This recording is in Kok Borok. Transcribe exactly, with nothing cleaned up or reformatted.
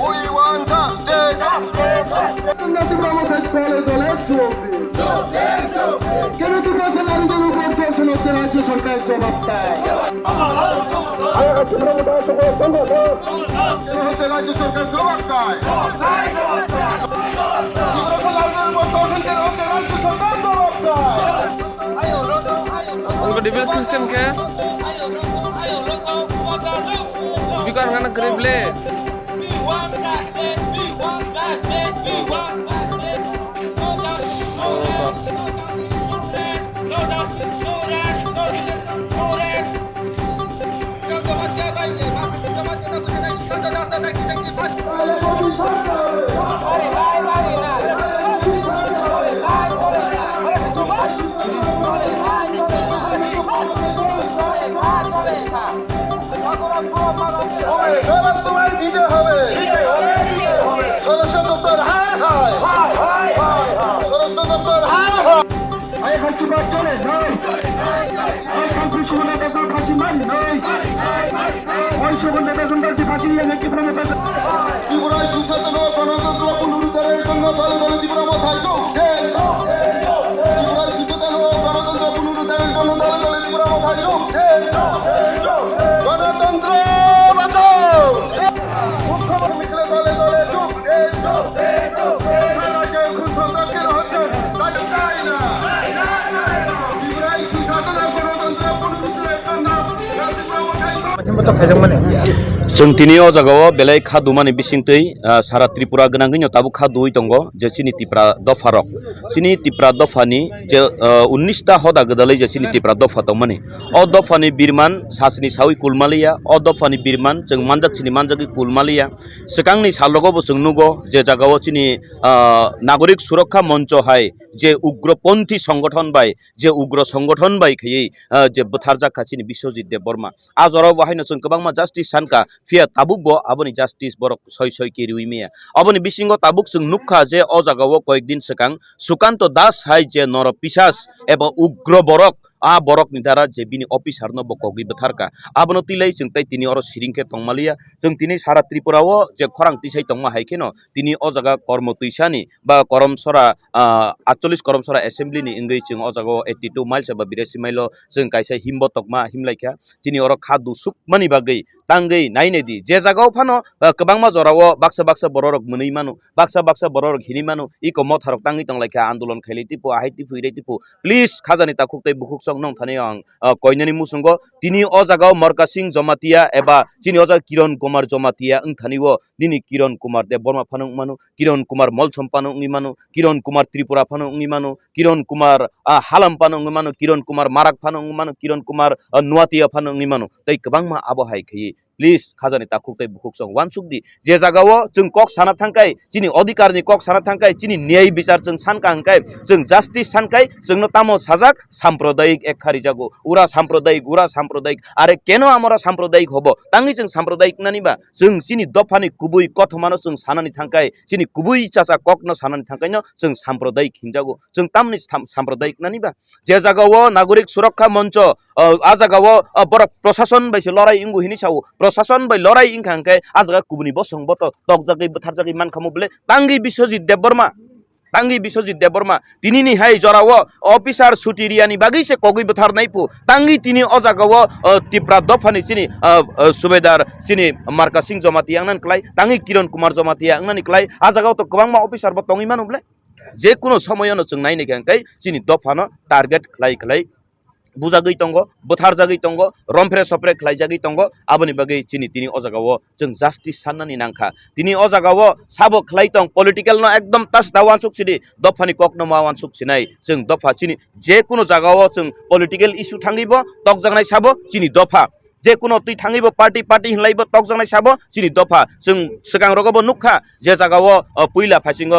We want justice. দলে দলে যোগ দিন। কেন ত্রিপুরা সেনানীদের উপর ধর্ষণ হচ্ছে? রাজ্য সরকার জবাব চায়। কেন হচ্ছে? রাজ্য সরকার জবাব চায়। ত্রিপুরা সেনানীদের উপর ধর্ষণ কেন হচ্ছে? রাজ্য সরকার জবাব চায়। Ang David Christian ke? Bikar ngana grip le. জবাব তোমায় দিতে হবে। স্বরাষ্ট্র দপ্তর হায় হায়। স্বরাষ্ট্র দপ্তর হায় হায়। এই ফাঁসিবাদ চলে নয়। এই সংখ্যালঘু নেতা ফাঁসি মারি নয়। ওই সকল নেতা সন্ত্রাসী ফাঁসি নিয়ে ত্রিপুরা মথা। ত্রিপুরায় সুশাসন ও গণতন্ত্র পুনরুদ্ধারের জন্য দলে দলে ত্রিপুরা মথায় যোগ দেন। ত্রিপুরায় সুশাসন ও গণতন্ত্র পুনরুদ্ধারের জন্য দলে দলে ত্রিপুরা মথায় যোগ দেন। গণতন্ত্র বাঁচাও। মুখ্যমন্ত্রী মিছিলে দলে দলে যোগ দেন। সারা রাজ্যে খুন সন্ত্রাসীরা হচ্ছে, তাদের চাই না। ত্রিপুরায় সুশাসন ও গণতন্ত্র পুনরুদ্ধারের জন্য ত্রিপুরা মথায় যোগ Chwng tini o jagao belai kha dumani bisingtwi, ah, sara Tripura gwnangwino tabuk kha duwi tongo je chini Tipra dopharok. Chini Tipra dophani je, ah, unnish ta hoda gwdalwi je chini Tipra dopha tongmani. O dophani birman sasni sawi kulmaliya, o dophani birman chwng manjak chini manjagwi kulmaliya. Swkangni salrogo bo chwng nugo je jagao chini, ah, Nagorik Surokha Moncho hai je ugroponthi songothon bai, je ugro songothon bai khaiwi, ah, je bwtharjak kha chini Biswajit Debbarma. A jorao bo haino chwng kwbangma justice sankha, phiya tabuk bo aboni justice borok soi soi khe riwi maya. Aboni bisingo tabuk chwng nukha je o jagao koyek din swkang Sukanto Das hai je noro pisas eba ugro borok, a borokni dara je bini officer no bo kogwi bwtharkha. Abono twilai chwng tei tini oro siring khe tongmaliya. Chwng tini sara Tripura o je khorang tisai tongma hai kheno tini o jaga kormo twisani ba korom sora, ah, atchollish korom sora assembly ni wngwi chwng o jaga o eighty two miles eba birasi mile o chwng kaisa himbo tokma himlaikha. Chini oro kha dusuk mani bagwi tangwi nainai di. Je jaga o phano, ah, kwbangma jora o baksa baksa borok rok mwnwi mano, baksa baksa borok rok hinwi mano, iko motha rok tangwi tonglaikha, andolon khailai tipo, ahai tipo, irai tipo. Please, khajani takhuk tei bukhuk sok nong thani ang, ah, koinani muchungo. Tini o jaga o Morkasing Jomatia eba chini o jaga Kiron Kumar Jomatia wng thani o nini Kiron Kumar Debbarma phano wng mano, Kiron Kumar Molsom phano wngwi mano, Kiron Kumar Tripura phano wngwi mano, Kiron Kumar, ah, Halam phano wngwi mano, Kiron Kumar Marak phano wngwi mano, Kiron Kumar, ah, Nuatia phano wngwi mano, tei kwbangma abo hai khaiwi. Please, khajani takhuk tei bukhuk song wansuk di. Je jagao chwng kok sana thangkai, chini odhikarni kok sana thangkai, chini niyai bichar chwng sankha hwnkhe, chwng justice sankai, chwngno tamo sajak, sampradayik ekha rijago. Ura sampradayik, ura sampradayik. Are keno amora sampradayik hobo? Tangwi chwng sampradayik nani ba? Chwng chini dophani kubui kothomano chwng sanani thangkai, chini kubui chacha kokno sanani thangkaino chwng sampradayik hinjago. Chwng tamni sam-, sampradayik nani ba? Je jagao Nagorik Surokha Moncho, o, a jagao, o, borok prosason bai se lorai wngo hini sao. Prosason bai lorai wngkha hwnkhe a jaga kubuni bosong boto tokjagwi bwtharjagwi mankhamu bole tangwi Biswajit Debbarma. Tangwi Biswajit Debbarma. Tinini hai jorao officer suti riyani bagwi se kogwi bwtharnai pu. Tangwi tini o jagao, o, Tipra dophani chini, o, o, subedar chini Marka Singh Jomatia wngnani klai. Tangwi Kiron Kumar Jomatia wngnani klai. A jagao to kwbangma officer bo tongwi mano bole. Je kuno somoyono chwng nainai khe hwnkhe chini dophano target khlai khlai bujagwi tongo, bwtharjagwi tongo, romphre sopre khlaijagwi tongo, aboni bagwi chini tini o jagao chwng justice sannani nangkha. Tini o jagao sabo khlai tong, political no ekdom tas da wansuk sidi, dophani kokno ma wansuk sinai, chwng dopha chini je kuno jagao chwng political issue thangwibo tokjaknai sabo chini dopha. Je kuno twi thangwibo party party hinlaibo tokjaknai sabo chini dopha. Chwng swkang rogobo nukha je jagao, o, puila phaisingo